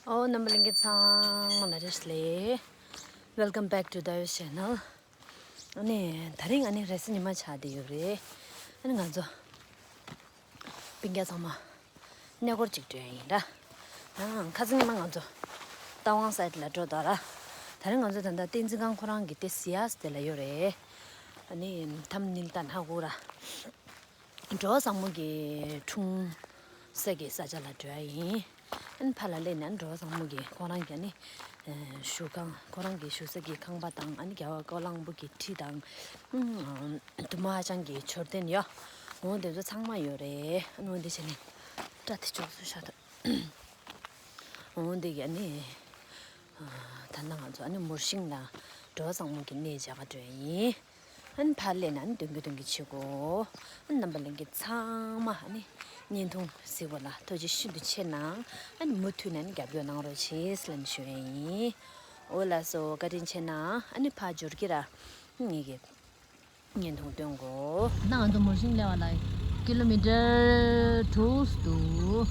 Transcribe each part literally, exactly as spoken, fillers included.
ཨོ། རྣམ་པ་ལྷན་རྒྱས་ཚང་མ་ལ་བཀྲ་ཤིས་བདེ་ལེགས། Welcome back to Dayo's channel. ཨ་ནི་དེ་རིང་ཨ་ནི་རེས་གཟའ་ཉི་མ་ཆགས་བསྡད་ཡོད་རེད། ཨ་ནི་ང་ཚོ་སྤུན་ཀྱག་ཚང་མ་གནས་སྐོར་ཅིག་འགྲོ་ཡ་ཡིན་ར། ཨ། ཁ་སང་ཉི་མ་ང་ཚོ་རྟ་དབང་སའིཌ་ལ་འགྲོ་དོ་ར། དེ་རིང་ང་ཚོ་ད་ལྟ་བསྟན་འཛིན་སྒང་ཁོ་རང་གི་ཏེ་སི་ཡ་སི་དེ་ལ་ཡོད་རེད། ཨ་ནི་ཐམ་ནིལ་ད་ནག་གུ་ར། འགྲོ་བ་བཟང་མོ་གི་འཁྲུངས་ས་གི་ས་ཆ་ལ་འགྲོ་ཡ་ཡིན། ཨན་ཕ་ལ་སླེབས་ནས་ཨན་འགྲོ་བ་བཟང་མོ་གི་ཁོ་རང་གི་ཨ་ནི་བཞུགས་ཁང་། ཁོ་རང་གི་བཞུགས་ས་གི་ཁང་པ་དང་། ཨ་ནི་རྒྱལ་བ་ཀོ་ལང་པོ་གི་ཁྲི་དང་། ཨུམ། དུ་མ་ཧ་ཅང་གི་མཆོད་རྟེན་ཡོད། འོ་དེ་ཚོ་ཚང་མ་ཡོད་རེད། ཨ་ནི་འོ་དེ་བྱས་ནས་སྐྲ་དེ་ཅོག་ཙེ་བཞག་ད། འོ་དེ་གི་ཨ་ནི་ད་ལྟ་ང་ཚོ་ཨ་ནི་མུར་ཤིང་ལ་འགྲོ་བ་བཟང་མོ་གི་གནས་མཇལ་ག་འགྲོ་ཡ་ཡིན། ཨ་ནི་ཕར་སླེབས་ན་ཨ་ནི་སྟོན་གི་སྟོན་གི་བྱེད་དགོས། ཨ་ནི་རྣམ་པ་ལྷན་རྒྱས་ཚང་མ་ཨ་ནི་བརྙན་ཐུང་གཟིགས་པ་ལ་ཐུགས་རྗེ་ཤིན་ཏུ་ཆེ་གནང་། ཨ་ནི་མུ་མཐུད་ནས་ཨ་ནི་རྒྱབ་སྐྱོར་གནང་རོགས་བྱེད་ལབ་ནས་ཞུ་ཡ་ཡིན། འོ་ལགས་སོ། བཀའ་དྲིན་ཆེ་གནང་། ཨ་ནི་ཕར་འབྱོར་གི་ར། ངེད་ཀྱི་བརྙན་ཐུང་སྟོན་གོ། ད་ང་ཚོ་མུར་ཤིང་སླེབས་པ་ལ་ཀི་ལོ་མི་ཊར་དྲུག་འདུག་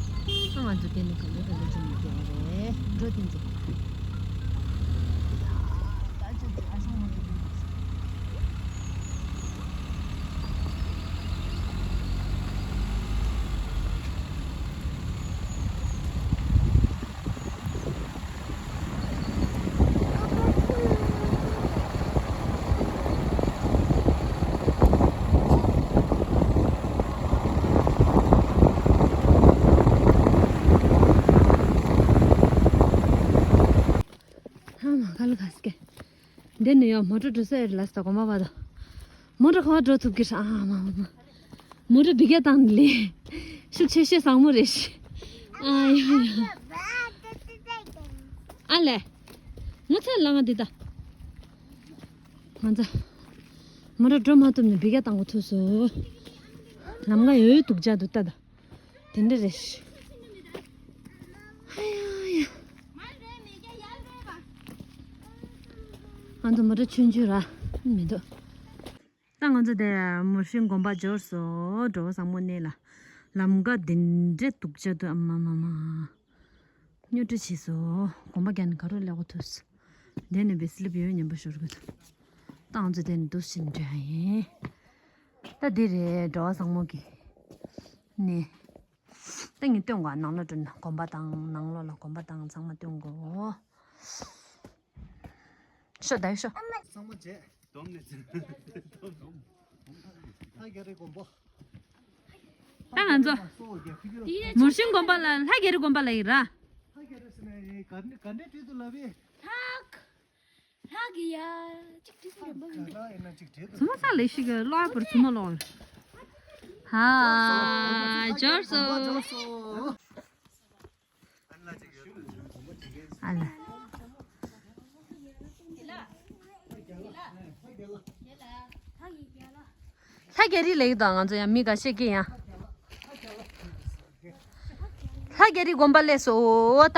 ཨ། ང་ཚོ་དེ་ནས་ག་ལེ་ག་ལེ་བྱུང་ཡོད་རེད། འགྲོ་དེ་ཚོ། ཧ་མ་ག་ལ་ག་སྐད། འདི་ནས་ཡང་མོ་ཊ་འགྲོ་ས་ཡོད་རེད་ལབ་སོང་། གོ་མ་བ་དང་། མོ་ཊ་ག་པར་འགྲོ་ཐུབ་ཀྱི་རེད། ཨ་མ་མ་མ། མོ་ཊ་འབུད་རྒྱག་བཏང་ནས་ལས། ཤུགས་ཆེ་ཤོས་བཟང་མོ་རེད་ཤག་ཨ་ཡ་ཡ། ཨ་ལས། ང་ཚོའི་ལམ་ཁ་འདི་ད། ང་ཚོ་མོ་ཊ་འགྲོ་མ་ཐུབ་ནས་འབུད་རྒྱག་བཏང་དགོས་ཐུག་སོང་། ལམ་ཁ་ཡོད་སྡུག་ཅག་འདུག་ད་ད། དེ་འདྲ་རེད། ཨ་ཡ་ཡ། ང་ཚོ་མོ་ཊ་ཆུང་ཆུང་ར་མི་འདུག་ད་ང་ཚོ་དེ་མུར་ཤིང་དགོན་པ་འབྱོར་སོང་། འགྲོ་བ་བཟང་མོ་གནས་ལ། ལམ་ཁ་འདི་འདྲའི་སྡུག་ཅག་འདུག་ཨ་མ་མ་མ། སྨྱོ་འདྲ་བྱས་སོང་། དགོན་པ་རྒྱབ་ནས་ག་རུ་སླེབས་དགོས་ཐུག་སོང་། དེ་ནས་བི་སི་ལིབ་ཡོད་སྙམ་པ་ཤོར་གི་འདུག་ད་ང་ཚོ་དེ་ནས་འདུག་ཕྱིན་འགྲོ་ཡ་ཡིན། ད་འདི་རེད། འགྲོ་བ་བཟང་མོ་གི་གནས། ད་ངས་སྟོན་གོ། ནང་ལོགས་འགྲོ་ན་དགོན་པ་དང་། ནང་ལོགས་ལ་དགོན་པ་དང་ཚང་མ་སྟོན་གོ། ཤོ་ད་ཤོ། གཙང་མ་བྱས། སྡོམ་ནས་ཚུར། ལྷ་རྒྱ་རི་དགོན་པ། ད་ང་ཚོ་མུར་ཤིང་དགོན་པ་ལ། ལྷ་རྒྱ་རི་དགོན་པ་ལ་ཡིན་ར། ལྷ་རྒྱ་རི་ཟེར་ནས་ག་འདྲ་ག་འདྲ་བྲིས་འདུག་ལབ་པས། ལྷག་ལྷག་གི་ཡ། ཅིག་བྲིས་སོང་ར། མ་གི་ན་ཡིན་ན་ཅིག་བྲིས་འདུག་ཚང་མ་ས་ལེ་ཤི་གི་ལོག་པར་ཚང་མ་ལོག་ཧ། འབྱོར་སོང་། ཨ་ལ། ལྷ་རྒྱ་རི་ལ་ཡོད་དོ། ང་ཚོ་ཡང་མི་འགའ་ཤས་ཀྱིས་ཡང་། ལྷ་རྒྱ་རི་དགོན་པ་སླེབས་སོང་། འོ་ད།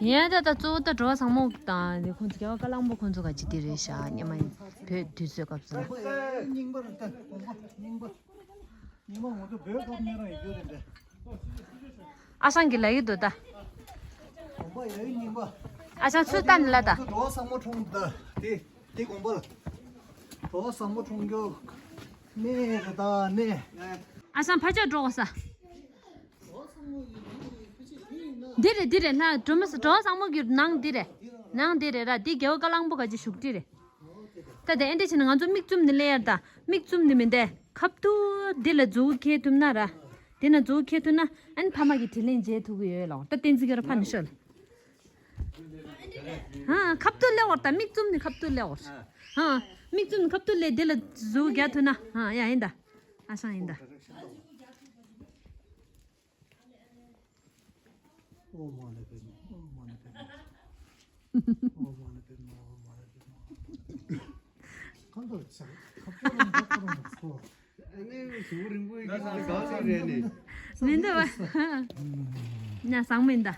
ཡ་ད་ད་གཙོ་བོ་ད་འགྲོ་བ་བཟང་མོ་དང་། དེ་ཁོང་ཚོ་རྒྱལ་བ་ཀ་ལང་པོ་ཁོང་ཚོ་ག་ཅིག་དེ་རེད་ཤག་སྔོན་མ་བོད་དུས་ཚོད་སྐབས་སུ་ལ། རྙིང་པ་རེད་ད། དགོན་པ་རྙིང་པ། ཉི་མ་ང་ཚོ་བོད་སྐབས་ནས་རང་ཡོད་རེད་འདྲ། ཨ་ཞང་གིས་ལབ་ཀྱི་འདུག་ད། དགོན་པ་ཡ་ཡི་རྙིང་པ། ཨ་ཞང་ཚུར་ལྟ་ནས་ལབ་ད། འགྲོ་བ་བཟང་མོ་འཁྲུངས་ད། དེ་དེ་དགོན་པ་ལ། འགྲོ་བ་བཟང་མོ་འཁྲུངས་རྒྱུ་གནས་རེད་ད་གནས། ཨ་ཞང་ཕར་ཕྱོགས་འགྲོ་དགོས་ས། འདི་རེད་འདི་རེད། ལྷ་འགྲོ་མི་ས། འགྲོ་བ་བཟང་མོ་གི་ནང་འདི་རེད། ནང་འདི་རེད་ར། འདི་རྒྱལ་བ་ཀ་ལང་པོ་ག་ཅིག་བཞུགས་ཁྲི་རེད། ད་དེ་ཨེ་འདྲ་བྱས་ན་ང་ཚོ་མིག་བཙུམ་ནས་སླེབས་ཡ་རེད་ད། མིག་བཙུམ་ནས་མི་འདེ། ཁ་ཐུག་འདི་ལ་མཛུབ་ཁྱེར་ཐུབ་ན་ར། དེ་ན་མཛུབ་ཁྱེར་ཐུབ་ན་ཨ་ནི་ཕ་མ་གི་དྲིན་ལན་འཇལ་ཐུབ་ཀྱི་ཡོད་ལགས། ད་བསྟན་འཛིན་གྱི་ར་ཕ་ནས་ཤོད་ལ། ཧ། ཁ་ཐུག་སླེབས་འོར་ད། མིག་བཙུམ་ནས་ཁ་ཐུག་སླེབས་འོར། ཧ། མིག་བཙུམ་ནས་ཁ་ཐུག་སླེབས། དེ་ལ་མཛུབ་རྒྱག་ཐུབ་ན། ཧ། ཡ་ཡིན་ད། ཨ་ཞང་ཡིན་ད། ཨོཾ་མ་ཎི་པདྨེ། ཨོཾ་མ་ཎི་པདྨེ། ཨོཾ་མ་ཎི་པདྨེ། ཨོཾ་མ་ཎི་པདྨེ། གང་དུ་ཆགས། ཁ་ཕྱོགས་ལ་འགྲོ་ཁོ་རང་ཚོ། ཨ་ནི་ཟུག་རིང་པོ་ཡི་གེ་ཚོ་ག་ཚོད་རེད་ནི། མི་འདུག་བ། ཉ་བཟང་མི་འདུག་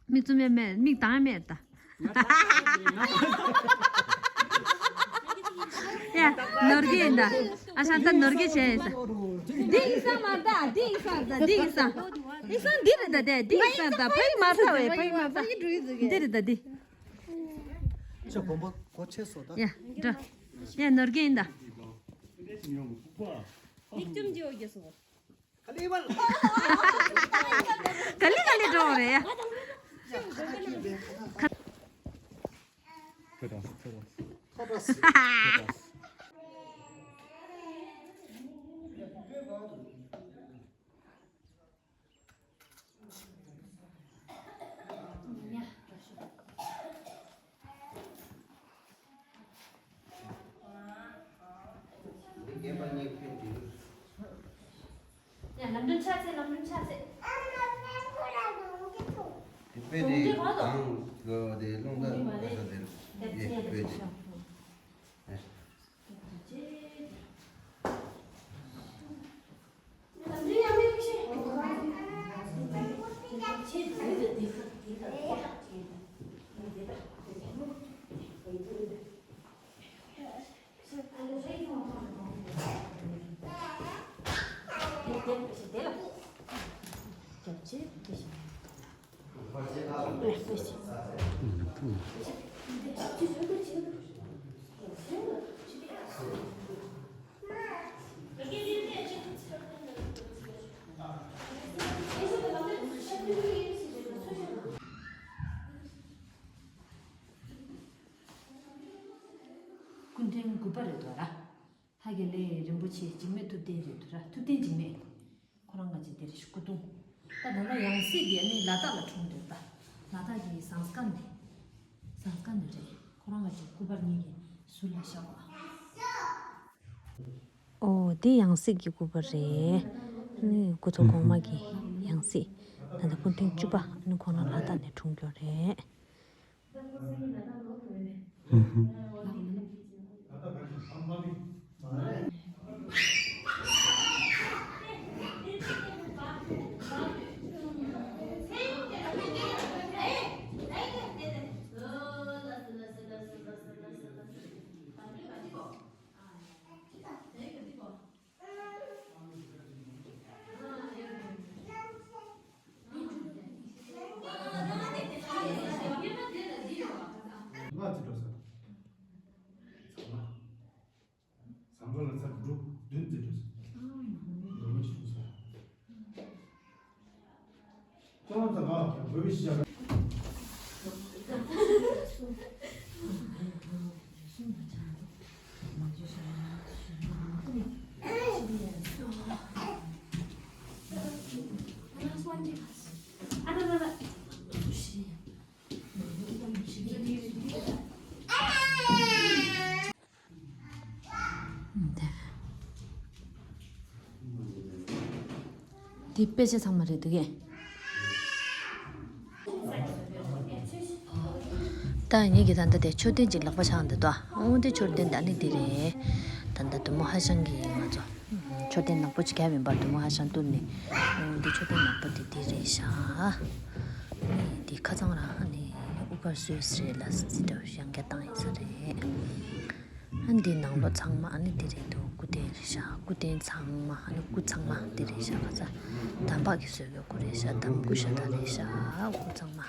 མིག་བཙུམ་ཡ་མེད། མིག་གདངས་ཡ་མེད་ད། ཡ། ནོར་གི་ཡིན་ད། ཨ་ཤང་ད་ནོར་གི་བྱས་ཡིན་ས། འདི་ཡིན་ས་མ་ད། འདི་ཡིན་ས་ད། འདི་ཡིན་ས། ཡིན་ས་འདི་རེད་ད། དེ་འདི་ཡིན་ས་ད། ཕ་ཡི་མ་ས་བས། ཕ་ཡི་མ་ས། འདི་རེད་ད་འདི། ཅེ་བོམ་པོ་གོ་ཆེ་སོ་ད། ཡ་འགྲོ། ཡ་ནོར་གི་ཡིན་ད། ལིག་ཅུམ་ཇི་འོ་རྒྱ་སོ། ག་ལེ་ག་ལེ་འགྲོ་རེད། ཡ་ལམ་འགྲོ་ཆ་ཚེ། ལམ་འགྲོ་ཆ་ཚེ། དེ་དཔེ་དེ་གང་གི་དེ་རླུང་རྟ་ག་ས་དེ་རེད། དེ་དཔེ་དེ། སྐུ་ཕྲེང་དགུ་པ་རེད་འདུག་ར། ལྷ་དགེ་ལེགས་རིན་པོ་ཆེ་འཇིགས་མེད་ཐུབ་བསྟན་རེད་འདུག་ར། ཐུབ་བསྟན་འཇིགས་མེད། ཁོ་རང་ག་ཅིག་དེ་རེད་ཤག་སྐུ་གདུང་། ད་ད་ལྟ་ཡང་སྲིད་ཀྱི་ཨ་ནི་ལ་དྭགས་ལ་འཁྲུངས་འདུག་ད་ལ་དྭགས་ཀྱི་ཟངས་དཀར་ནས། ཟངས་དཀར་ནས་རེད། ཁོ་རང་ག་ཅིག་སྐུ་པར་གཉིས་ཀྱི་ཟུར་ལ་བཞག་པ། ཨོ་དེ་ཡང་སྲིད་ཀྱི་སྐུ་པར་རེད། ཨ་ནི་སྐུ་ཚོགས་གོང་མ་གི་ཡང་སྲིད། ད་ལྟ་སྐུ་ཕྲེང་བཅུ་པ་ཨ་ནི་ཁོ་རང་ལ་དྭགས་ནས་འཁྲུངས་ཀྱོག་རེད། ཚང་མ་ཚང་མ་ལ་ཚར་དྲུག་བདུན་ཙམ་འགྲོ་སོང་། འགྲོ་མ་བྱུང་ས། ལགས་འདི་དཔེ་ཆ་ཚང་མ་རེད་འདུག་གས། ད་ངེད་ཀྱིས་ད་ལྟ་དེ་མཆོད་རྟེན་ཅིག་ལག་པ་འཆང་འདི་དོ། འོ་འདི་མཆོད་རྟེན་ད་ནི་འདི་རེད། ད་ལྟ་དུ་མོ་ཧ་ཤང་གི་ང་ཚོ་མཆོད་རྟེན་ནག་པོ་ཅིག་ག་ཡིན་པ། དུ་མོ་ཧ་ཤང་ཏུར་ནི། འོ་འདི་མཆོད་རྟེན་ནག་པོ་དེ་འདི་རེད་ཤག་འདི་ཁ་ཚང་རང་ནི་དབུ་དཀར་སོས་རེད་ལ། སི་ཏོ་ཡང་བསྐྱར་བཏང་ཡིན་ས་རེད། ཨ་འདི་ནང་ལོགས་ཚང་མ་ཨ་ནི་འདི་རེད་འདུག་སྐུ་རྟེན་རེད་ཤག་སྐུ་རྟེན་ཚང་མ་ཨ་ནི་སྐུ་ཚང་མ་འདི་རེད་ཤག་ཁ་ཚ་དམ་པ་གི་བཟོས་པའི་སྐུ་རེད་ཤག་དམ་སྐུ་ཤ་སྟག་རེད་ཤག་སྐུ་ཚང་མ།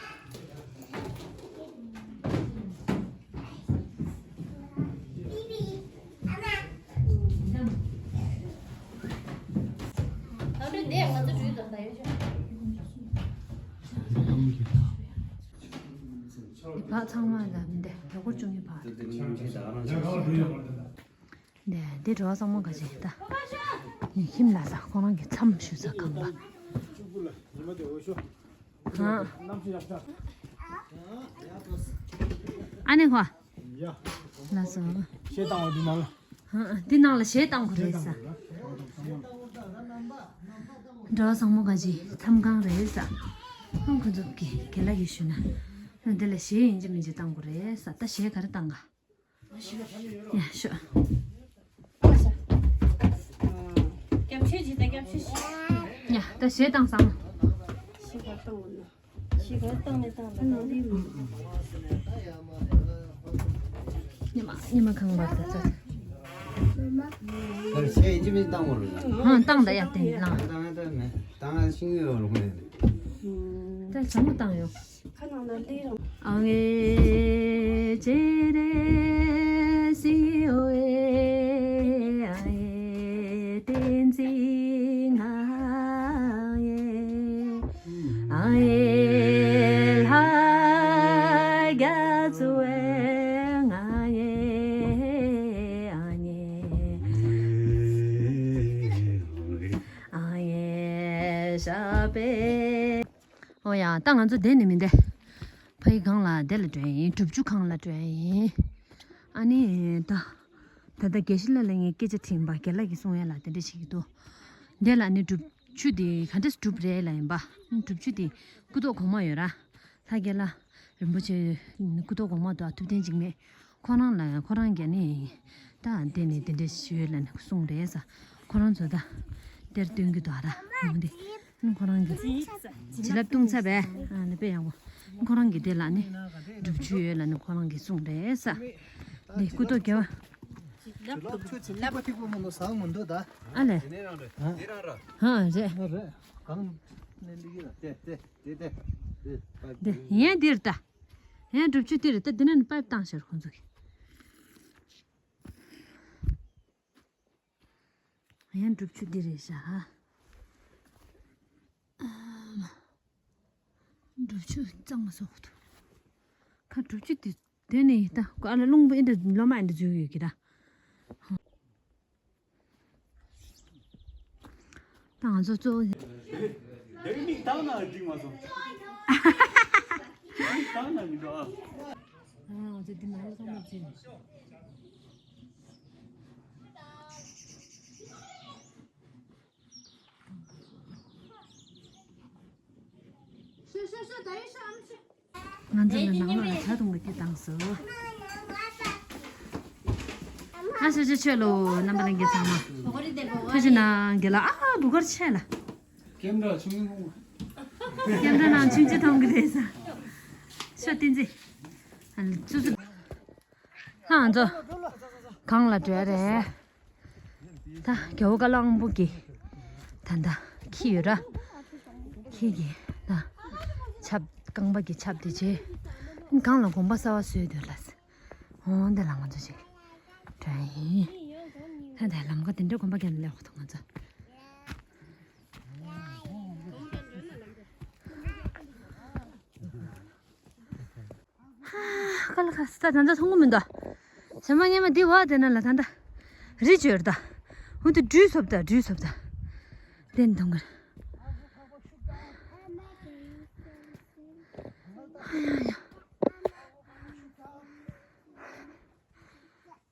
བག་ཚང་མ་ལ་མི་འདི་ལོ་འཁོར་བཅུ་གཉིས་བག་རེད། འདི་འདི་འགྲོ་བ་བཟང་མོ་ག་ཅིག་ད། ཁྱིམ་ལ་ས་ཁོ་རང་གི་མཚམས་ཞུ་ས་ཁང་པ། ཨ་ནི་ཧོ། ལ་སོ། ཞེ་བཏང་བ་འདི་ནང་ལ། འདི་ནང་ལ་ཞེ་བཏང་དགོས་རེད་ས། འགྲོ་བ་བཟང་མོ་ག་ཅིག་མཚམས་ཁང་རེད་ས། ཁོང་ཁོ་ཚོ་གི་དགེ་ལགས་ཀྱིས་ཞུས་ན། འདི་ལ་ཞེ་ཡིན་གཅིག་མིན་གཅིག་བཏང་དགོས་རེད་ས། ད་ཞེ་ག་རེ་བཏང་ག་ཡ་ཤོ། སྐྱབས་ཤོད་ཅིག་ད་སྐྱབས་ཤོད་ཅིག་ཡ་ད་ཞེ་བཏང་བསམ། ཞེ་ག་བཏང་ནས་བཏང་ད་ད་ནི་མ། ཉི་མ་ཉི་མ་གང་བར་ད་ད། ད་བཤད་ཡིན་གཅིག་མིན་བཏང་བ་རེད་ལ། ཧང་བཏང་ད་ཡ་བསྟན་ལང་། བཏང་ཡ་ད་མེད། བཏང་ཡ་ཤིང་ཡོད་རུང་མེད། ད་བྱང་བཏང་ཡོད། ཁ་ནང་ལ་ལས་རང་། ཨ་ངེ་ཅེ་རེ་སི་ཨོ་ཨེ་ཨ་ངེ་བསྟན་འཛིན་ང་ངེ་ཨ་ངེ་ལྷ་རྒྱ་མཚོ་ཨེ་ང་ངེ་ཨ་ངེ་ཨ་ངེ་ཤ་པེ། ཨོ་ཡ། ད་ང་ཚོ་དེ་ནི་མི་འདེ། ཕ་ཡི་སྒང་ལ་དེ་ལ་འགྲོ་ཡ་ཡིན། སྒྲུབ་ཆུ་སྒང་ལ་འགྲོ་ཡ་ཡིན། ཨ་ནི་ད། ད་ལྟ་དགེ་བཤེས་ལགས་ལ་ངས་སྐད་ཆ་དྲིས་པ། རྒན་ལགས་ཀྱིས་གསུང་ཡ་ལ་དེ་འདྲ་ཞིག་འདུག་དེ་ལ་ནི་སྒྲུབ་ཆུ་དེ་ག་འདྲས་སྒྲུབ་རེད་ལབ་ཡིན་པ། སྒྲུབ་ཆུ་དེ་སྐུ་ཐོག་གོང་མ་ཡོད་ར། ལྷ་རྒྱལ་ལ་རིན་པོ་ཆེ་སྐུ་ཐོག་གོང་མ་དང་ཐུབ་བསྟན་འཇིགས་མེད་ཁོ་རང་ལ། ཁོ་རང་གིས་ནི་ད་དེ་ནི་དེ་འདྲས་ཞུས་ལ་ནི་གསུངས་རེད་ས། ཁོ་རང་ཚོ་ད་དེར་སྟོན་གྱི་འདུག་ཨ་ར། འོ་འདི་ཁོ་རང་གི་བྱིན་རླབས་བཏང་ཚར་བས། ཨ་ནི་དཔེ་ཡག་པོ། ཁོ་རང་གི་དེ་ལ་ནི་སྒྲུབ་ཆུ་ཡོད་ལ་ནི་ཁོ་རང་གིས་གསུངས་རེད་ས། འདི་སྐུ་ཐོག་རྒྱལ་བ། ཁྱོད་ཆུ་ཆེན་པོ་ཐིག་པོ་མ་ནོ་ཟ་མི་འདུག་ད། ཨ་ལས། དེ་ནས་རང་རེད། དེ་རང་ར། ཧ་རེད། ཨ་རེད། གང་ནས་འདི་གི་ལ་དེ་དེ་དེ་དེ་དེ། དེ་ཡན་འདིར་ད། ཡན་སྒྲུབ་ཆུ་འདིར་ད། འདི་ནས་པའིབ་བཏང་ཤར་ཁོང་ཚོ་གི། ཡང་སྒྲུབ་ཆུ་འདི་རེད་ཤག་སྒྲུབ་ཆུ་གཙང་མ་བཟོ་དགོས་འདུག་ཁ་སྒྲུབ་ཆུ་འདི་དེ་ནི་ད་ཀ་ལ་རླུང་བུ་ཨེ་འདྲ་ལོ་མ་ཨེ་འདྲ་འཛུལ་ཡོད་ཀྱི་ད། ད་ང་ཚོ་གཙོ་བོ། དེ་མིག་བཏང་ན་འགྲིག་མ་སོང་། མིག་བཏང་ན་མི་འགྲོ་ཨ། ང་ཚོ་འདི་མ་ལ་ཚང་མ་བྱས། ང་ཚོ་ལ་ནང་ལོགས་ལ་ཇ་འཐུང་གི་དེ་བཏང་སོང་། ཨ་ཤ་ཤ་ཆོས་ལོ་རྣམ་པ་ལྷན་རྒྱས་ཚང་མ། ཐུགས་རྗེ་གནང་། རྒན་ལགས་ཨ་བུ་གར་ཆེ་ལ། ཀེམ་ར་ཆུང་ཆུང་། ཀེམ་ར་ནང་ཆུང་ཆུང་མཐོང་གི་རེད་ས། ཤ་བསྟན་འཛིན། ཨ་ལ་ཙུ་ཙུ། ཧ་ང་ཚོ་གང་ལ་འགྲོ་རེད། ད་རྒྱལ་བོ་ཀ་ལ་དབང་པོ་གི་ད་ད་ཁྱི་ཡོད་ར། ཁྱི་གི་ད་ཆབ་རྐང་པ་གི་ཆབ་དེ་བྱས། གང་ལ་དགོན་པ་གསར་བ་བཟོས་འདུག་ལ། འོ་འདི་ལ་ང་ཚོ་ཅིག་འགྲོ་ཡིན། ད་ད་ལམ་ཁ་དེ་འདྲའི་དགོན་པ་གན་ལ་ལེགས་པོ་འདུག་ང་ཚོ། ཧ། ཀ་ལ་ཁ་སི་ད་ད་ད་མཐོང་གི་མི་འདུག་ཟ་མ་ཉལ་མ་འདི་བ་དེ་ན་ལ་ད་ད་རི་བཅོལ་ད། འོ་དེ་འགྲུལ་སོབ་ད་འགྲུལ་སོབ་ད། དེ་ནི་མཐོང་གི།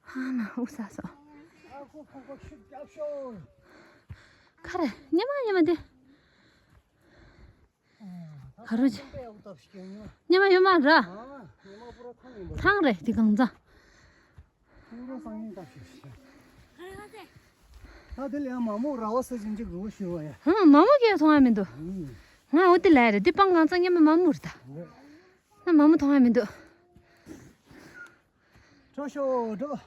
ཧ་ན་ཨུ་ས་སོ། ཁ་རེ་ཉི་མ་ཉི་མ་འདི། ག་རུ་ཅི། ཉི་མ་ཡོད་མ་ར། ཐང་རེད་དེ་གང་ཚ། ད་དེ་ལ་ཡང་མ་མོ་ར་བ་ས་ཅིན་ཅིག་རུ་ཞུ་བ་ཡ། ཧ་མ་མོ་གས་མཐོང་ཡ་མི་འདུག་ང་འོ་དེ་ལ་རེད་དེ་སྤང་གང་ཚ་ཉི་མ་མ་མོ་རེད་ད། ང་མ་མོ་མཐོང་ཡ་མི་འདུག་ཁྲོ་ཤོ་འགྲོ།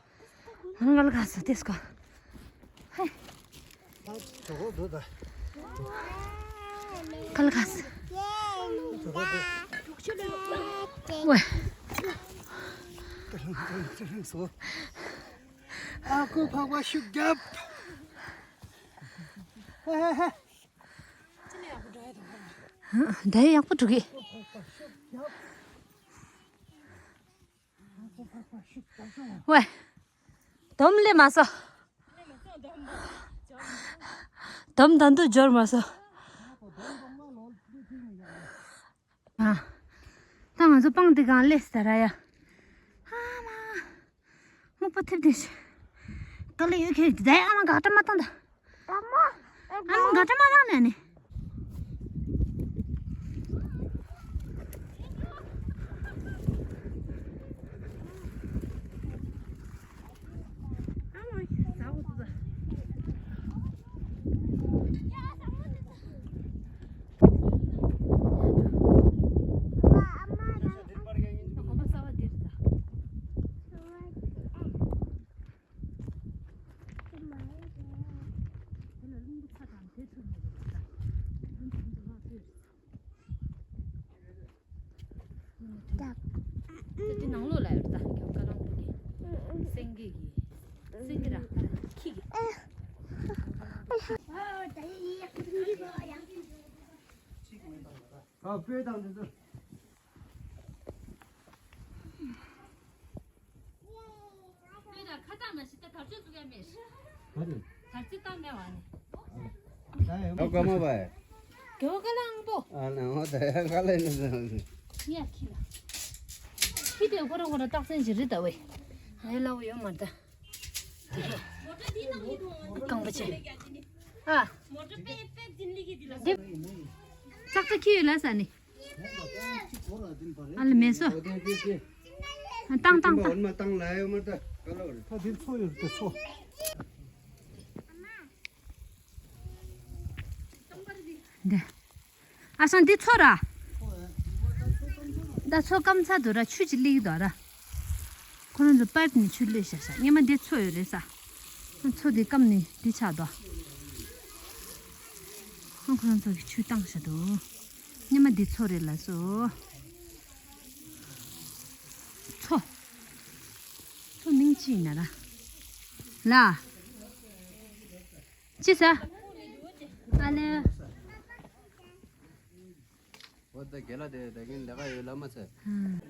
ང་ལ་ག་ས་ཏེ་སྐོ། ཧེ། ད་གྲོགས་འགྲོ་ད། ག་ལ་ག་ས། གྲོགས་འགྲོ། ཝེ། ཨ་ཁུ་ཕག་པ་ཤུགས་རྒྱབ། ཧེ་ཧེ་ཧེ། ད་ཡག་པོ་འགྲོ་གི། ཝེ། དོམ་ལས་མ་སོ། དོམ་ད་འདུ་འབྱོར་མ་སོ། ཨ། ད་ང་ཚོ་སྤང་འདི་གང་སླེབས་ས་ར་ཡ། ཨ་མ། སྨུག་པ་ཐིབས་ཏེ་ཤི། དཀའ་ལས་ཡོད་ཁྱེད་ཀྱི་ཨ་མ་དགའ་སྤྲོ་མ་བཏང་ད། ཨ་མ་དགའ་སྤྲོ་མ་བཏང་ནས་ནི། ད་དེ་ནང་ལོགས་ལ་ཡོད་ད། རྒྱལ་བ་བཀའ་གླང་པོ་གི་སེང་གེ་གི་སེང་གེ་ར་ཁྱི་གི། ཨ་སྤོས་དང་འདི་ཚོ། སྤོས་དང་ཁ་བཏགས་ན་ཞིག་ད་དར་ལྕོག་བཙུགས་ཡ་མེད། ག་རེ། དར་ལྕོག་བཏགས་མེད་བ་ནི། ད་ཡོད་མ་གོ་མ་བ། རྒྱལ་བ་བཀའ་གླང་པོ། ཨ་ལ་འོ་ད་ཡ་ག་ལ་ནི་ཟེར་ནི། ཡ་ཁྱི་ལ། ཁྱི་དེ་ཁོ་རང་ཁོ་རང་རྟགས་མཚན་ཅིག་རེད་ད་བས། ཨ་ཡ་ལ་བ་ཡོད་མ་རེད་ད། རྐང་པ་ཆེ། ཨ། འདི། ཙག་ཙག་ཁྱི་ཡོད་ལ་ས་ནི། ཨ་ལ་མེད་སོ། ཨ་བཏང་བཏང་བཏང་། འོ་ན་བཏང་ལ་ཡོད་མ་ད་ག་ལ་བ་རེད། ད་འདི་མཚོ་ཡོད་རེད་ད་མཚོ། འདི། ཨ་སང་འདི་མཚོ་ར། ད་མཚོ་སྐམ་ཚར་འདུག་ར། ཆུ་ཅིག་སླེབས་འདུག་ར། ཁོ་རང་ཚོ་པའིབ་ནས་ཆུ་སླེབས་ཤག་ཤག་སྔོན་མ་འདི་མཚོ་ཡོད་རེད་ས། མཚོ་འདི་སྐམ་ནས་འདི་ཆགས་འདུག་ཁོ་རང་ཚོ་གིས་ཆུ་བཏང་ཤག་འདུག་སྔོན་མ་འདི་མཚོ་རེད་ལ་སོ། མཚོ། མཚོ་མིང་ཅི་ཡིན་ན་ར། ལ། ཅི་ཟེར། ཨ་ལེ། འོ་ད་རྒན་ལགས་དེ་ད་གིན་ལས་ཀ་ཡོད་ལ་མ་ཚད། ཧུམ།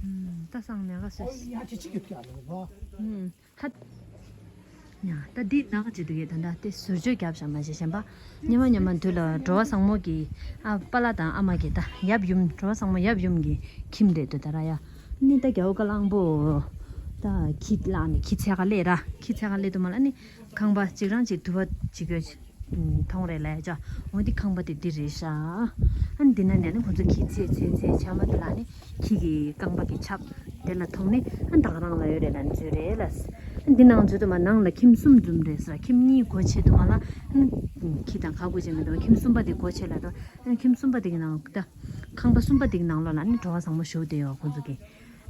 ཧུམ། ད་སང་ལས་ཀ་བཟོས། ཧུམ། ཧ། ཡ་ད་འདི་ནག་ཅིག་འདུག་གས། ད་ད་དེ་ཟུར་བཅོས་རྒྱབ་བཞག་མ་བྱེད་གཞན་པ། སྔོན་མ་སྔོན་མ་དུས་ལ་གྲོ་བ་བཟང་མོ་གི་ཨ་པ་ལགས་དང་ཨ་མ་གི་ད་ཡབ་ཡུམ། གྲོ་བ་བཟང་མོ་ཡབ་ཡུམ་གི་ཁྱིམ་རེད་འདུག་ད་ར་ཡ། ནི་ད་རྒྱལ་བ་བཀའ་གླང་པོ། ད་ཁྱི་བརླགས་ནས་ཁྱི་འཚོལ་ག་སླེབས་ར། ཁྱི་འཚོལ་ག་སླེབས་དུས་མ་ལ་ནི་ཁང་པ་གཅིག་རང་གཅིག་དུ་བ་གཅིག་གོ་མཐོང་རེད་ལ་ཡ་ཅག་འོ་འདི་ཁང་པ་དེ་འདི་རེད་ཤག་ཨ་ནི་འདི་ན་ནས་ནི་ཁོ་ཚོ་ཁྱི་འཚོལ་འཚོལ་འཚོལ་བྱས་མ་དེ་ལ་ནི་ཁྱི་གི་རྐང་པ་གི་ཆབ་དེ་ལ་མཐོང་ནས་ཨ་ད་ག་རང་ལ་ཡོད་རེད་ལ་ནི་འཛུལ་རེད་ལ། ཨ་འདི་ནང་འཛུལ་དུས་མ་ནང་ལ་ཁྱིམ་གསུམ་འཛོམས་རེད་ཟེར། ཁྱིམ་གཉིས་སྒོ་ཕྱེ་དུས་མ་ལ་ཨ་ནི་ཁྱི་དང་ག་དགོས་བྱས་མི་འདུག་ཁྱིམ་གསུམ་པ་དེ་སྒོ་ཕྱེ་ལ་དུས་ཨ་ནི་ཁྱིམ་གསུམ་པ་དེ་གི་ནང་ད་ཁང་པ་གསུམ་པ་དེ་གི་ནང་ལོགས་ལ་ནི་གྲོ་བ་བཟང་མོ་བཞུགས་བསྡད་ཡོད། ཁོ་ཚོ་གི་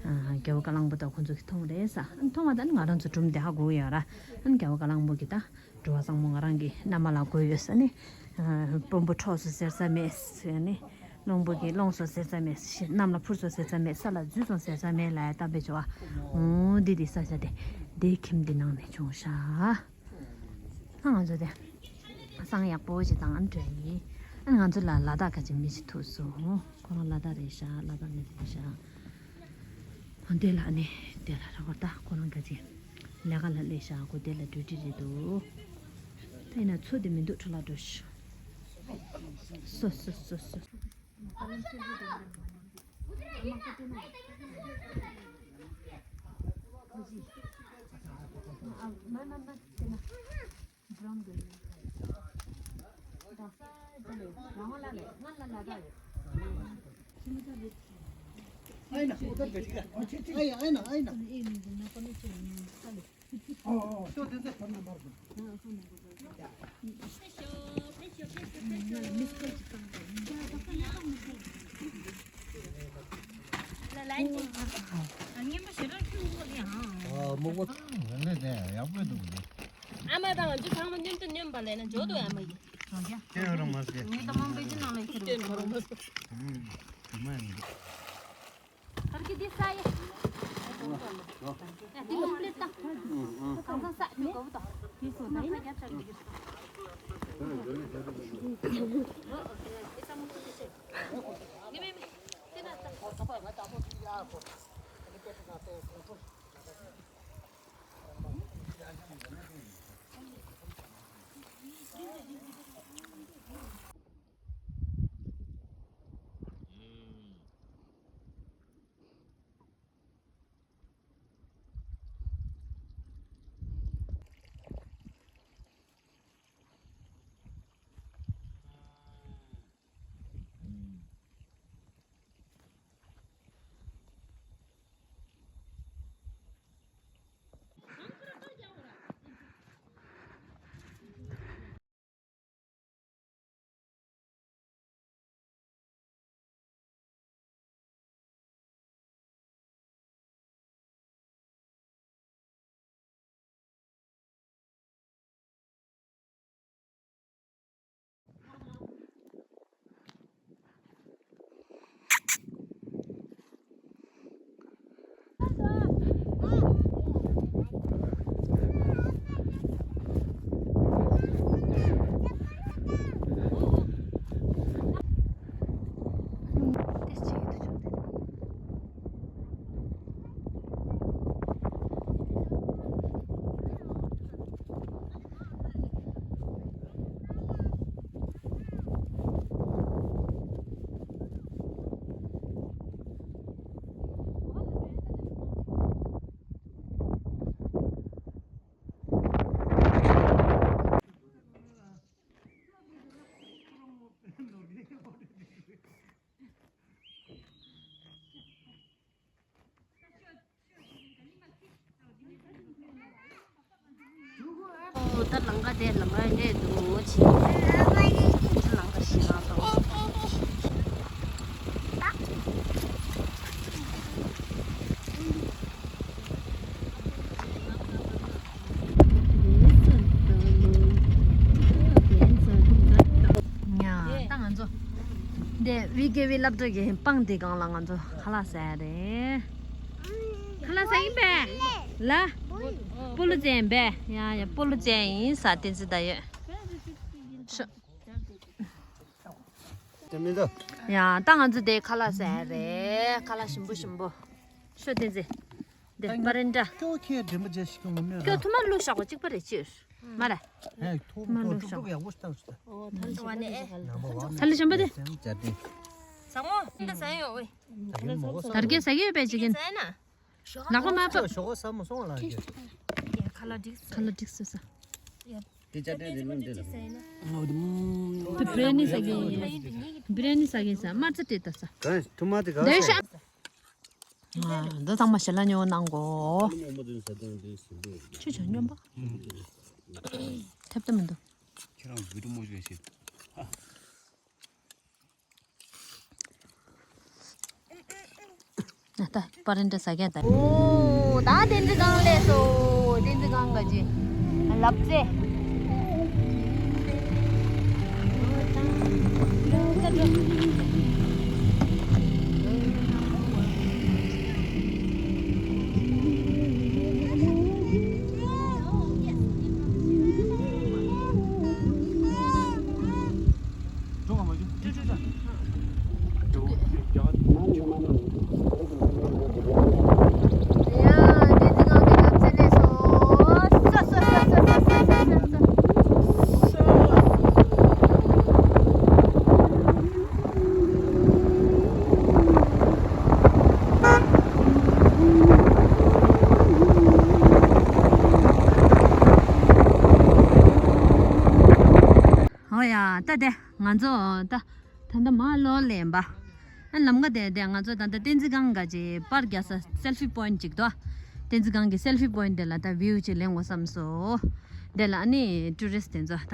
ཨ་རྒྱལ་བ་བཀའ་གླང་པོ་དང་ཁོ་ཚོ་གི་མཐོང་རེད་ཟེར། ཨ་ནི་མཐོང་བ་དང་ནི་ང་རང་ཚོ་སྒྲུང་དེ་ཧ་གོ་ཡོད་ར། ཨ་ནི་རྒྱལ་བ་བཀའ་གླང་པོ་གི་ད། གྲོ་བ་བཟང་མོ་ང་རང་གི་མནའ་མ་ལ་དགོས་ཡོད་ཟེར་ནས། དཔོན་པོ་འཕྲོགས་སོང་ཟེར་ས་མེད་ཟེར་ནས། གླང་པོ་གིས་སློང་སོང་ཟེར་ས་མེད། གནམ་ལ་འཕུར་སོང་ཟེར་ས་མེད། ས་ལ་འཛུལ་སོང་ཟེར་ས་མེད་ལ་ཡ་གཏམ་དཔེ་བྱོས་ཨ། འོ་འདི་འདི་ས་ཆ་དེ་འདི་ཁྱིམ་འདི་ནང་ནས་བྱུང་ཤག་ཨ་ང་ཚོ་དེ་བསང་ཡག་པོ་ཞིག་བཏང་ཨ་འགྲོ་ཡིན། ཨ་ང་ཚོ་ལ་ལ་དྭགས་ཁ་ཅིག་མི་ཞིག་ཐུག་སོང་། ཁོ་རང་ལ་དྭགས་རེད་ཤག་ལ་དྭགས་མི་རེད་ཤག་འདི་ལ་ནི་དེ་ལ་ར་བར་ད་ཁོ་རང་ག་ཅི་ལས་ཀ་ལ་སླེབས་ཤག་ཁོ་དེ་ལ་ཌིའུ་ཊི་རེད་འདུག་ད་ཡིན་ན་ཚོ་དེ་མི་འདུག་འཕྲོ་བརླག་འགྲོ་ཤག་སོ་སོ་སོ་སོ། ཨ་མ་དང་ང་ཚོ་ཚང་མ་མཉམ་དུ་མཉམ་པ་ལས་ན་འཇོག་ཏུ་ཡ་མ་ཡིན། ཁྱེད་རང་མ་ཟེར། ངས་ད་མང་པོ་ཅི་ནང་ལ་ཁྱེར་རོ། ཨུམ། དུ་མ་ཡིན། ཐར་གི་འདི་ས་ཡ། ཡ་འདི་ལ་པླེཊ་བཏང་། གང་ས་ས་འདི་གོ་བོ་དང་། དེ་སོ་ད་ཡིན་ན་རྒྱབ་ཆགས་ཀྱི། ལང་ཀ་དེ་ལང་ཀ་འདྲས་འདུག་ཅི། ལང་ཀ་ཞིག་ལ་སོང་། ཡ། ད་ང་ཚོ་འདི་ཝི་ཀེ་ཝི་སློབ་གྲྭ་གི་སྤང་དེ་སྒང་ལ་ང་ཚོ་ཁ་ལག་ཟ་ཡ་རེད། ཁ་ལག་ཟ་ཡིན་པས། ལ། སྤོ་ལོ་རྩེད་ཡིན་པས། ཡ་ཡ། སྤོ་ལོ་རྩེད་ཡིན་ས་བསྟན་འཛིན་ད་ཡོད། ཤོ། དེ་མི་འདུག་ཡ། ད་ང་ཚོ་དེ་ཁ་ལག་ཟ་ཡ་རེད། ཁ་ལག་ཞིམ་པོ་ཞིམ་པོ། ཤོ་བསྟན་འཛིན། འདི་པ་རེན་ཏྲ། ཁྱོད་ཁྱེད་འདྲེན་པ་རྗེས་ཤིག་གི་ངོམ་ནས་ཁྱོད་ཐུ་མ་བླུགས་བཞག་པ་གཅིག་པ་རེད་ཅིར། མ་རེད། ཧེ་ཐུག་མ་ཐུག་བླུགས་ཐུག་བཞག་ཐུག་ཡག་པོ་ཞིག་བཏང་ཞིག་ད། ཐ་ལི་ཞིམ་པ་དེ། ཐ་ལི་ཞིམ་པ་དེ། ཇ་དེ། ཟ་མོ་འདི་ཟ་ཡོད་འོས། ད་གིན་མོ་གོ་ས། དར་གས་ཟ་གི་ཡོད་པས་ཅི་གིན། ཟ་ན། ལག་པ་མ་ཕབ། ཞོག་ས་མོ་སོང་ལ་གི། ཁ་ལ་འགྲིག་ཁ་ལ་འགྲིག་སོ་ས། དེ་ཅ་དེ་རེ་ལུང་དེ་ལ། བི་རི་ཡ་ནི་ཟ་གི་ཡིན། བི་རི་ཡ་ནི་ཟ་གི་ཡིན་ས་མར་ཚ་དྲེད་ད་ས། ད་ཐུ་མ་དེ་ག་ས། འདི་ཚང་མ་ཞལ་ལག་ཉོ་གནང་གོ། ཆུ་ཆ་སྙོམས་པ། ཐེབས་ཏེ་མི་འདུག་ཁྱེད་རང་བི་ཌི་ཡོ་མོ་བྱས་ཤིག་ད་པ་རེན་ཏྲ་ཟ་མཁན་ད། ཨོ། ད་བསྟན་འཛིན་སྒང་སླེབས་སོ། བསྟན་འཛིན་སྒང་ག་ཅི། ལབ་ཙེ། ཨོ་ཡ། ད་དེ་ང་ཚོ་ད་ད་ལྟ་མར་ལོག་ལེན་པ། ཨ་ལམ་ཁ་དེ་དེ་ང་ཚོ་ད་ལྟ་བསྟན་འཛིན་སྒང་ག་ཅིག་པར་རྒྱག་ས་སེལ་ཕི་པོ་ཡིན་ཊི་ཅིག་འདུག་བསྟན་འཛིན་སྒང་གི་སེལ་ཕི་པོ་ཡིན་ཊི་དེ་ལ་ད་བིའུ་ཅིག་ལེན་དགོས་བསམ་སོང་། དེ་ལ་ཨ་ནི་ཊུ་རི་སི་ཊི་དེ་ཚོ་ད་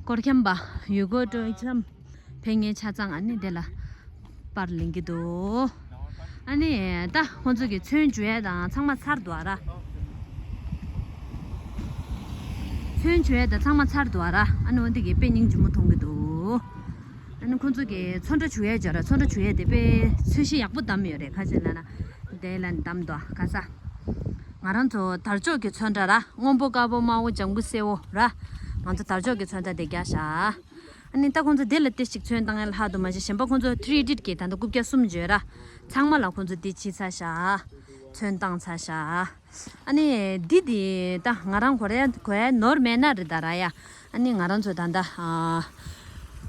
སྐོར་འཁྱམ་པ་ཡུལ་སྐོར་སྤྲོ་འཆམ་ཕེབས་མཁན་ཆ་ཚང་ཨ་ནི་དེ་ལ་པར་ལེན་གྱི་འདུག་ཨ་ནི་ད་ཁོང་ཚོ་གི་ཚོན་བྱུག་ཡས་དང་ཚང་མ་ཚར་འདུག་ཨ་ར། ཚོན་བྱུག་ཡས་དང་ཚང་མ་ཚར་འདུག་ཨ་ར། ཨ་ནི་འོ་འདི་གི་དཔེ་སྙིང་རྗེ་མོ་མཐོང་གི་འདུག་ཨ་ནི་ཁོང་ཚོ་གི་ཚོན་ཁྲ་བྱུག་ཡས་ཅིག་ཡོད་ར། ཚོན་ཁྲ་བྱུག་ཡས་དེ་དཔེ་ཚོས་གཞི་ཡག་པོ་བདམས་ཡོད་རེད། ག་ཅི་ལབ་ན་དེ་ལ་བདམས་འདུག་ག་ས། ང་རང་ཚོ་དར་ལྕོག་གི་ཚོན་ཁྲ་ར། སྔོན་པོ་དཀར་པོ་དམར་པོ་ལྗང་གུ་སེར་པོ་ར། ང་ཚོ་དར་ལྕོག་གི་ཚོན་ཁྲ་དེ་རྒྱག་ཤག་ཨ་ནི་ད་ཁོང་ཚོ་དེ་ལ་ཏོག་ཙམ་ཚོན་བཏང་ཡས་ལྷག་འདུག་མ་གཞི་གཞན་པ་ཁོང་ཚོ་ཐི་རི་ཨེ་ཌི་ཊི་གི་ད་ལྟ་རྐུབ་བཀྱག་གསུམ་ཡོད་ར། ཚང་མ་ལ་ཁོང་ཚོ་འདི་ཕྱིས་ཚར་ཤག་ཚོན་བཏང་ཚར་ཤག་ཨ་ནི་འདི་འདི་ད་ང་རང་གོ་ར་གོ་ཡ་ནོར་མེད་ན་རེད་ད་ར་ཡ། ཨ་ནི་ང་རང་ཚོ་ད་ལྟ་ཨ་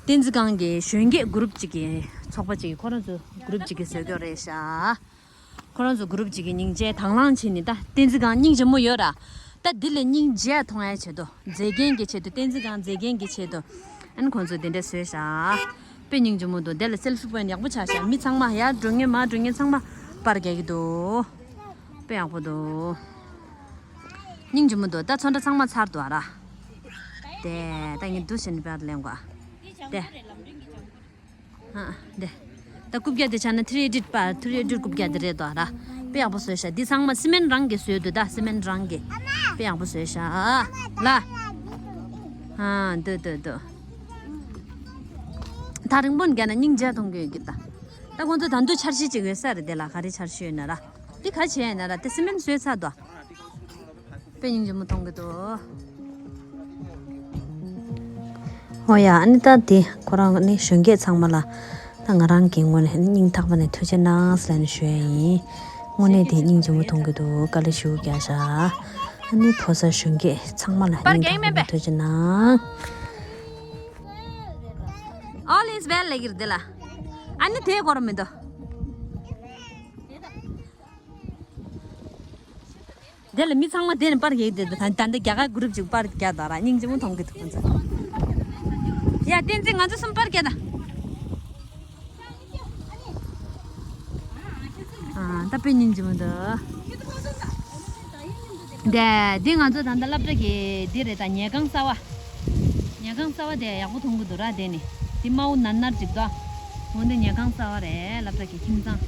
བསྟན་འཛིན་སྒང་གི་གཞོན་སྐྱེས་གུ་རུབ་ཅིག་གི་ཚོགས་པ་ཅིག་གི་ཁོ་རང་ཚོ་གུ་རུབ་ཅིག་གི་བཟོ་སྐྱོར་རེད་ཤག་ཁོ་རང་ཚོ་གུ་རུབ་ཅིག་གི་སྙིང་རྗེ་དང་བླངས་བྱས་ནས་ད་བསྟན་འཛིན་སྒང་སྙིང་རྗེ་མོ་ཡོད་ར། ད་འདི་ལས་སྙིང་རྗེ་མཐོང་ཡ་ཆེད་དུ་མཛེས་རྒྱན་གྱི་ཆེད་དུ་བསྟན་འཛིན་སྒང་མཛེས་རྒྱན་གྱི་ཆེད་དུ་ཨ་ནི་ཁོང་ཚོ་འདི་འདྲ་བཟོས་ཤག་དཔེ་སྙིང་རྗེ་མོ་འདུག་དེ་ལ་སེལ་ཕི་པོ་ཡིན་ཊི་ཡག་པོ་ཆགས་ཤག་མི་ཚང་མ་ཡར་འགྲོ་མཁན་མར་འགྲོ་མཁན་ཚང་མ་པར་རྒྱག་གི་འདུག་དཔེ་ཡག་པོ་འདུག་སྙིང་རྗེ་མོ་འདུག་ད་ཚོན་ཁྲ་ཚང་མ་ཚར་འདུག་ཨ་ར། དེ་ད་ངས་འདུག་བྱས་ནས་པར་ལེན་དགོས། དེ། ཨ། དེ། ད་རྐུབ་བཀྱག་དེ་ཆ་ན་ཐི་རི་ཨེ་ཌི་ཊི་པར་ཐི་རི་ཨེ་ཌི་ཊི་རྐུབ་བཀྱག་དེ་རེད་དོ་ར། དཔེ་ཡག་པོ་བཟོས་ཤག་འདི་ཚང་མ་སི་མེན་ཊི་རང་གིས་བཟོས་འདུག་ད་སི་མེན་ཊི་རང་གིས། དཔེ་ཡག་པོ་བཟོས་ཤག་ལ། ཨ། འདུག་འདུག་འདུག་ད་རིང་པོ་འགའ་ན་སྙིང་རྗེ་མཐོང་གི་ཡོད་ཀི་ད། ད་ཁོང་ཚོ་ད་དུང་འཆར་གཞི་ཅིག་ཡོད་ས་རེད་དེ་ལ། ག་རེ་འཆར་གཞི་ཡོད་ན་ར། འདི་ག་བྱས་ན་ར་དེ་སི་མེན་ཊི་བཟོས་ཚར་དོ། དཔེ་སྙིང་རྗེ་མོ་མཐོང་གི་འདུག་ཨོ་ཡ། ཨ་ནི་ད་དེ་ཁོ་རང་ནི་གཞོན་སྐྱེས་ཚང་མ་ལ་ད་ང་རང་གི་ངོས་ནས་ནི་སྙིང་ཐག་པ་ནས་ཐུགས་རྗེ་གནང་ཟེར་ནས་ཞུ་ཡ་ཡིན། དངོས་གནས་དེ་སྙིང་རྗེ་མོ་མཐོང་གི་འདུག་དཀའ་ལས་ཞེ་པོ་རྒྱག་ཤག་ཨ་ནི་ཕོ་གསར་གཞོན་སྐྱེས་ཚང་མ་ལ་པར་སྙིང་རྒྱག་ཐག་མིན་པ་པས་ནས་ཐུགས་རྗེ་གནང་། All is well ལབ་ཀྱི་རེད་དེ་ལ། ཨ་ནི་དེ་གོ་ར་མི་འདུག་དེ་ལ་མི་ཚང་མ་དེ་ནས་པར་རྒྱག་བསྡད་འདུག་ད་ད་ལྟ་རྒྱ་གར་གུ་རུབ་ཅིག་པར་རྒྱག་འདུག་ར། སྙིང་རྗེ་མོ་མཐོང་གི་འདུག་ཁོང་ཚོ། ཡ་བསྟན་འཛིན་ང་ཚོ་གསུམ་པར་རྒྱག་ད། ཨ་ད་དཔེ་སྙིང་རྗེ་མོ་འདུག་འདི་འདི་ང་ཚོ་ད་ལྟ་སློབ་གྲྭ་གི་འདི་རེད། ད་ཉལ་ཁང་གསར་བ། ཉལ་ཁང་གསར་བ་དེ་ཡག་པོ་མཐོང་གི་འདུག་ར། དེ་ནི་འདི་དམར་པོ་ནར་ནར་ཅིག་འདུག་འོ་འདི་ཉལ་ཁང་གསར་བ་རེད། སློབ་གྲྭ་གི་ཁྱིམ་ཚང་།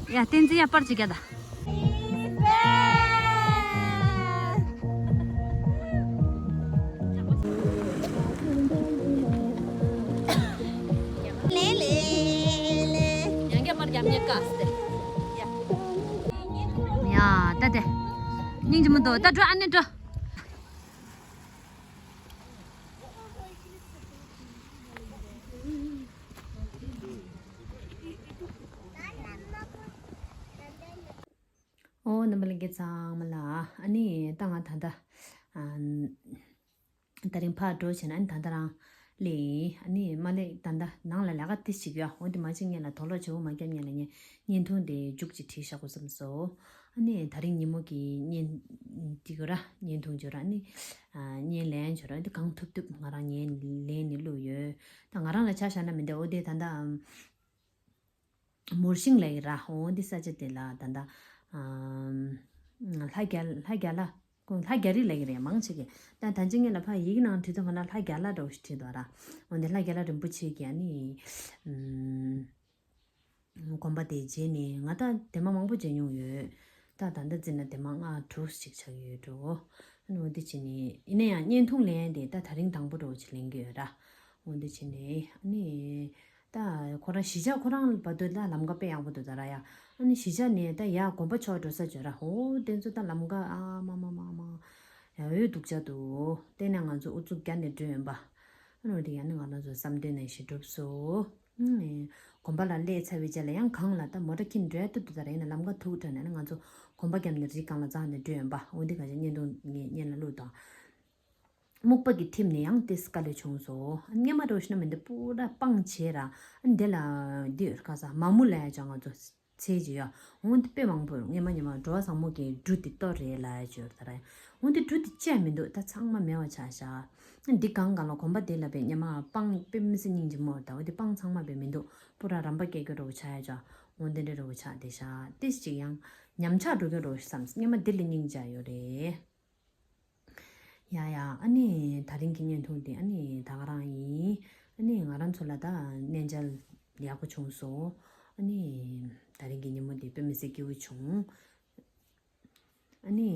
ཡ་བསྟན་འཛིན་ཡ་པར་ཅིག་རྒྱག་ད། ཡ་ད་དེ། སྙིང་རྗེ་མོ་འདུག་ད་འགྲོ། ཨ་ནེ་འགྲོ། ཨོ་རྣམ་པ་ལྷན་རྒྱས་ཚང་མ་ལ། ཨ་ནི་ད་ང་ད་ལྟ་ཨ་དེ་རིང་ཕར་འགྲོ་བྱས་ན། ཨ་ནི་ད་ལྟ་རང་སླེབས་ཡིན། ཨ་ནི་མ་སླེབས་ད་ལྟ་ནང་ལ་ལས་ཀ་ཏི་ཞིག་ཡོད། འོ་དེ་མ་བྱེད་སྔོན་ལ། དོགས་ལོག་བྱེད་པོ་མ་བརྒྱབ་སྔོན་ལ་ངས་བརྙན་ཐུང་དེ་མཇུག་ཅིག་བྲིས་བཞག་དགོས་བསམ་སོང་། ཨ་ནི་དེ་རིང་ཉིན་མོ་གི་བརྙན་དེ་གོ་ར། བརྙན་ཐུང་བྱོས་ར། ཨ་ནི་ཨ་བརྙན་ལེན་བྱོས་ར། འདི་གང་ཐུབ་ཐུབ་ང་རང་བརྙན་ལེན་ནས་བླུགས་ཡོད། ད་ང་རང་ལ་ཆ་བཞག་ན་མི་འདུག་འོ་དེ་ད་ལྟ་ཨམ། མོར་ཤིང་ལབ་ཀྱི་ར། འོ་འདི་ས་ཆ་དེ་ལ་ད་ལྟ་ཨམ། ལྷ་རྒྱ་ལྷ་རྒྱ་ལ་ཁོང་ལྷ་རྒྱ་རི་ལབ་ཀྱི་རེད། མང་ཆེ་གིས། ད་ད་ཅི་སྔོན་ལ་ཕར་ཡིག་ནང་བྲིས་དུས་སྒང་ལ་ལྷ་རྒྱ་ལ་འདྲ་བོ་ཞིག་བྲིས་འདུག་ར། འོ་འདི་ལྷ་རྒྱ་ལ་རིན་པོ་ཆེ་གི་ཨ་ནི་ཨམ། དགོན་པ་དེ་མཇལ་ནས། ང་ད་དེ་མ་མང་པོ་མཇལ་མྱོང་ཡོད། ད་ད་ལྟ་བརྩིས་ན་དེ་མ་ལྔ་དྲུག་ཞིག་ཆགས་ཡོད་འགྲོ། ཨ་ནི་འོ་འདི་བྱས་ནས། ཡིན་ན་ཡང་བརྙན་ཐུང་ལེན་དེ་ད་དེ་རིང་དང་པོ་འདྲ་བོ་ཅིག་ལེན་གྱི་ཡོད་ར། འོ་འདི་བྱས་ནས་ཨ་ནི། ད་ཁོ་རང་གཞིས་ཆགས་ཁོ་རང་བར་དུ་ད་ལམ་ཁ་དཔེ་ཡག་པོ་འདུག་ད་ར་ཡ། ཨ་ནི་གཞིས་ཆགས་ནས་ད་ཡ་དགོན་པ་ཕྱོགས་འགྲོ་ས་བརྗོད་ར། འོ་དེ་ཚོ་ད་ལམ་ཁ་ཨ་མ་མ་མ་མ་ཡ་འོ་སྡུག་ཅག་འདུག་དེ་ནས་ང་ཚོ་ཨུ་ཚུགས་རྒྱག་ནས་འགྲོ་ཡོང་པ། ཨ་ནི་འོ་དེ་ཡ་ནི་ང་རང་ཚོ་བསམ་དོན་ནང་བཞིན་འགྲུབ་སོང་། ཨ་ནི་དགོན་པ་ལ་སླེབས་ཚར་བའི་རྗེས་ལ་ཡང་གང་ལ་ད་མོ་ཊ་ཁྱེར་འགྲོ་ཡ་ཏོག་ཏོག་ད་ར། ཡིན་ན་ལམ་ཁ་ཐུག་དྲགས་ནས་ཨ་ནི་ང་ཚོ་དགོན་པ་རྒྱབ་ནས་རི་སྒང་ལ་འཛེགས་ནས་འགྲོ་ཡོང་པ། འོ་འདི་ག་ཅིག་བརྙན་ཐུང་ངས་བརྙན་ལ་བླུགས་དང་། སྨུག་པ་གིས་ཐིམ་ནས་ཡང་ཏོག་ཙམ་དཀའ་ལས་བྱུང་སོང་། སྔོན་མ་འདྲ་བོ་ཞིག་ན་མི་འདུག་པུ་ར་སྤང་བྱས་ར། ཨ་འདི་ལ་འདི་ཡོད་ཁ་ས་མ་མུ་ལ་ཡ་ཅང་ང་ཚོ་ཚེ་ཅི་ཡ། འོ་འདི་དཔེ་མང་པོ་སྔོན་མ་སྔོན་མ་འགྲོ་བ་བཟང་མོ་གི་འབྲུ་འདི་གཏོར་རེད་ལ་ཡ་ཅི་ཡོད་ད་ར། འོ་འདི་འབྲུ་འདི་བཅད་མི་འདུག་ད་ཚང་མ་མེད་པ་ཆགས་ཤག་ཨ་འདི་གང་གང་ལ་དགོན་པ་དེ་ལ་བས་སྔོན་མ་སྤང་དཔེ་མི་སྲིད་སྙིང་རྗེ་མོ་ད། འོ་འདི་སྤང་ཚང་མ་བས་མི་འདུག་པུ་ར་རམ་པ་སྐྱེ་རྒྱུ་འདྲ་བོ་ཆགས་ཡ་ཅག་འོ་འདི་འདྲ་འདྲ་བོ་ཆགས་བསྡད་ཤག་ཏོག་ཙམ་ཅིག་ཡང་ཉམས་ཆག་འགྲོ་རྒྱུ་འདྲ་བོ་ཞིག་བསམ། སྔོན་མ་འདི་ལས་སྙིང་རྗེ་ཡོད་རེད། ཡ་ཡ། ཨ་ནི་དེ་རིང་གི་བརྙན་ཐུང་དེ་ཨ་ནི་ད་ག་རང་ཡིན། ཨ་ནི་ང་རང་ཚོ་ལ་ད་གནས་མཇལ་ཡག་པོ་བྱུང་སོང་། ཨ་ནི་དེ་རིང་གི་ཉིན་མོ་དེ་དཔེ་མི་སྲིད་སྐྱིད་པོ་བྱུང་། ཨ་ནི་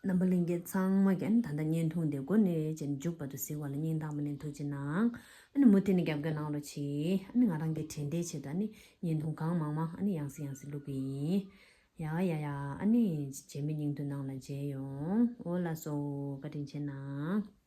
རྣམ་པ་ལྷན་རྒྱས་ཚང་མ་གིས་ཨ་ནི་ད་ལྟ་བརྙན་ཐུང་དེ་འགོ་ནས་བྱས་ནས་མཇུག་བར་དུ་གཟིགས་པ་ལ་སྙིང་ཐག་པ་ནས་ཐུགས་རྗེ་གནང་། ཨ་ནི་མུ་མཐུད་ནས་རྒྱབ་སྐྱོར་གནང་རོགས་གྱིས། ཨ་ནི་ང་རང་གི་དྲན་རྟེན་ཆེད་དུ་ཨ་ནི་བརྙན་ཐུང་གང་མང་མང་ཨ་ནི་ཡང་སེ་ཡང་སེ་བླུག་གི་ཡིན། ཡ་ཡ་ཡ། ཨ་ནི་རྗེས་མའི་བརྙན་ཐུང་ནང་ལ་མཇལ་ཡོང་། འོ་ལགས་སོ། བཀའ་དྲིན་ཆེ་གནང་།